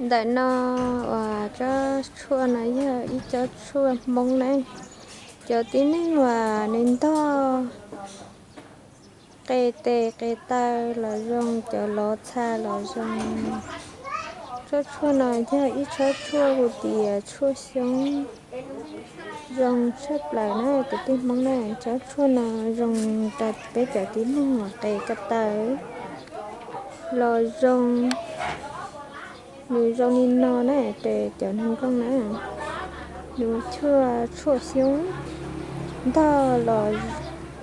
Ntawm no uas tsob tshuaj no yog ib tsob tshuaj Hmoob na. Cov tib neeg uas nws ntog qe tes qe taw los zoo, cov lov txha los zoo. Tsob tshuaj no yog ib tsob tshuaj hu tias tshuaj xyoob, zoo tshaj plaws na kwv tij Hmoob na. Tsob tshuaj no zoo rau peb cov tib neeg uas qe ko taw los zoo. Nws zoo li no na, ces cov neeg nkooj na, nws cuag tshuaj xyoob, ntog los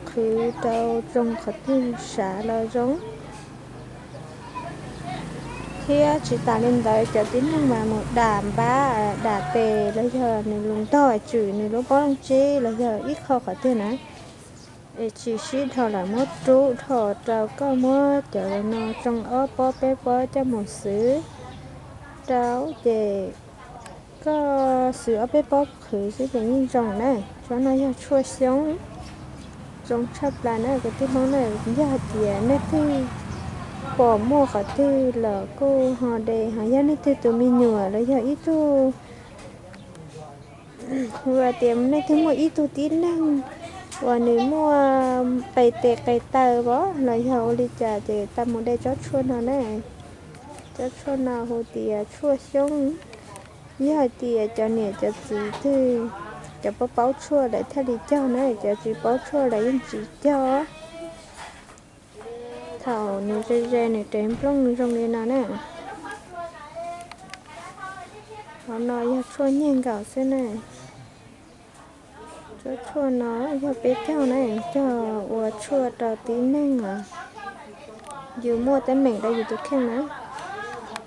qhwv rau zoo qhov twg sav los zoo. Thiab tsis tas li ntawd, cov tib neeg mas mus dam npab, dam tes los yog nws lus ntog tswm nws lub pob looj tsib los yog ib qho qhov twg na, es tsis sib dhos lawm, muab rub dhos rau koj muab cov no tsoo ob pob peb pob coj mus xwv rau, ces koj xwv ob peb pob qhwv xwb ces yeej zoo na. Tsob no yog tshuaj xyoob, zoo tshaj plaws na kwv tij Hmoob na. Yog hais tias nej twg pom muaj qhov twg los kuj ho de, ho yog nej twg tus me nyuam los yog ib tug, hu hais tias nej twg muaj ib tug tib neeg uas nws muaj qe tes qe taw los yog ua li cas ces tau mus de tsob tshuaj no na. Tsob tshuaj no hu tias tshuaj xyoob. Yog hais tias cov niam cov txiv twg cov paub paub tshuaj lawv thiaj li cog na, cov tsis paub tshuaj lawv yeej tsis cog. Thaum nws ze ze nws tes nplooj zoo li no na. Qhov no yog tshuaj nyiaj nkaus xwb na. Tsob tshuaj no yog peb cog na, cog ua tshuaj rau tib neeg os. Yus muaj teeb meem rau yus tus kheej na.